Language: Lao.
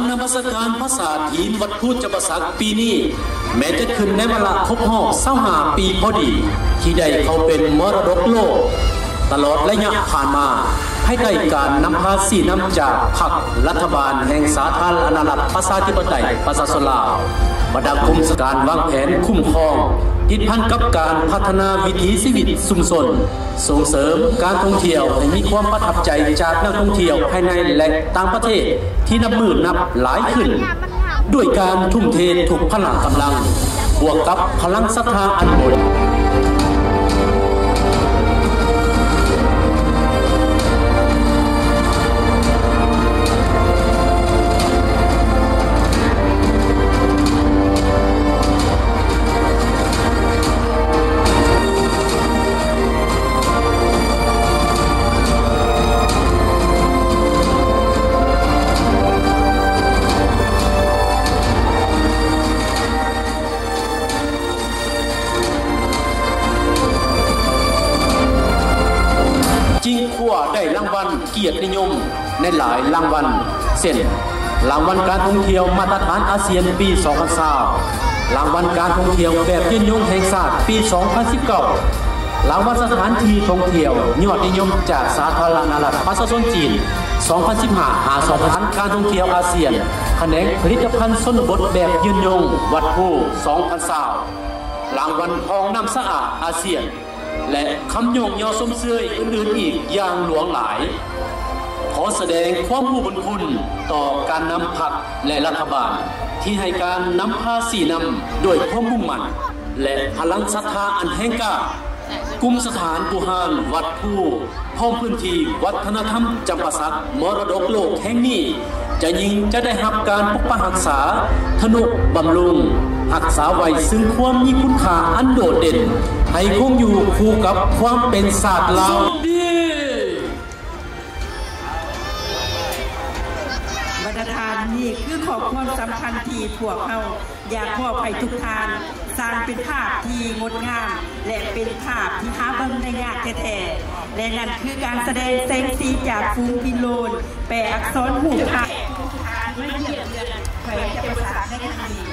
ນະມັດສະການພາສາຈີນວັດພູຈຳປາສັກປີນີ້ ແມ່ນຈັດຂຶ້ນໃນວາລະຄົບຮອບຊາວຫ້າປີພໍດີ ທີ່ໄດ້ເຂົ້າເປັນມໍລະດົກໂລກ. ຕະຫຼອດໄລຍະຜ່ານມາ, ພາຍໃຕ້ການນຳພາຊີ້ນຳຈາກພັກ, ລັດຖະບານແຫ່ງສາທາລະນະລັດປະຊາທິປະໄຕປະຊາຊົນລາວ, ບັນດາກົມສະການວາງແຜນຄຸ້ມຄອງ ຕິດພັນກັບການພັດທະນາວິຖີຊີວິດຊຸມຊົນ, ສົ່ງເສີມການທ່ອງທ່ຽວໃຫ້ມີຄວາມປະທັບໃຈຈາກນັກທ່ອງທ່ຽວພາຍໃນ ແລະ ຕ່າງປະເທດທີ່ນັບມື້ນັບຫຼາຍຂຶ້ນ, ດ້ວຍການທຸ່ມເທທຸກພະລະກຳລັງ ບວກກັບພະລັງສັດທາອັນບໍລິສຸດ. ຈິງຄວ້າໄດ້ລາງວັນກຽດນິຍົມໃນຫຼາຍລາງວັນ ເຊັ່ນ ລາງວັນການທ່ອງທ່ຽວມາດຕະຖານອາຊຽນປີສອງພັນຊາວ, ລາງວັນການທ່ອງທ່ຽວແບບຍືນຍົງແຫ່ງຊາດປີສອງພັນສິບເກົ້າ, ລາງວັນສະຖານທີ່ທ່ອງທ່ຽວຍອດນິຍົມຈາກສາທາລະນະລັດປະຊາຊົນຈີນສອງພັນສິບຫ້າ ຫາສອງພັນ ການທ່ອງທ່ຽວອາຊຽນ ຂະແໜງຜະລິດຕະພັນຊົນນະບົດແບບຍືນຍົງວັດພູສອງພັນຊາວ, ລາງວັນຮ່ອງນ້ຳສະອາດອາຊຽນ ແລະ ຄຳຍ້ອງຍໍຊົມເຊີຍອື່ນໆອີກຢ່າງຫຼວງຫຼາຍ. ຂໍສະແດງຄວາມຮູ້ບຸນຄຸນຕໍ່ການນຳພັກ ແລະ ລັດຖະບານ ທີ່ໃຫ້ການນຳພາຊີ້ນຳດ້ວຍຄວາມມຸ່ງໝັ້ນ ແລະ ພະລັງສັດທາອັນແຮງກ້າ. ກຸ່ມສະຖານບູຮານວັດພູ ພ້ອມພື້ນທີ່ວັດທະນະທຳຈຳປາສັກມໍລະດົກໂລກແຫ່ງນີ້ ຈະຍິ່ງຈະໄດ້ຮັບການປົກປັກຮັກສາ, ທະນຸບຳລຸງ, ຮັກສາໄວ້ຊຶ່ງຄວາມມີຄຸນຄ່າອັນໂດດເດັ່ນ ໃຫ້ຄົງຢູ່ຄູ່ກັບຄວາມເປັນຊາດລາວ. ບັນດາທ່ານ, ນີ້ຄືຂໍ້ຄວາມສຳຄັນທີ່ພວກເຮົາ ຢາກມອບໃຫ້ທຸກທ່ານ ສ້າງເປັນພາບທີ່ງົດງາມ ແລະ ເປັນພາບທີ່ຫາເບິ່ງໄດ້ຍາກແທ້ໆ ແລະ ນັ້ນຄືການສະແດງແສງສີຈາກຝູງພິນໂລນ ແປອັກສອນຮູບພາບ ມາຢ້ຽມຢາມແຂວງຈຳປາສັກໃນຄັ້ງນີ້.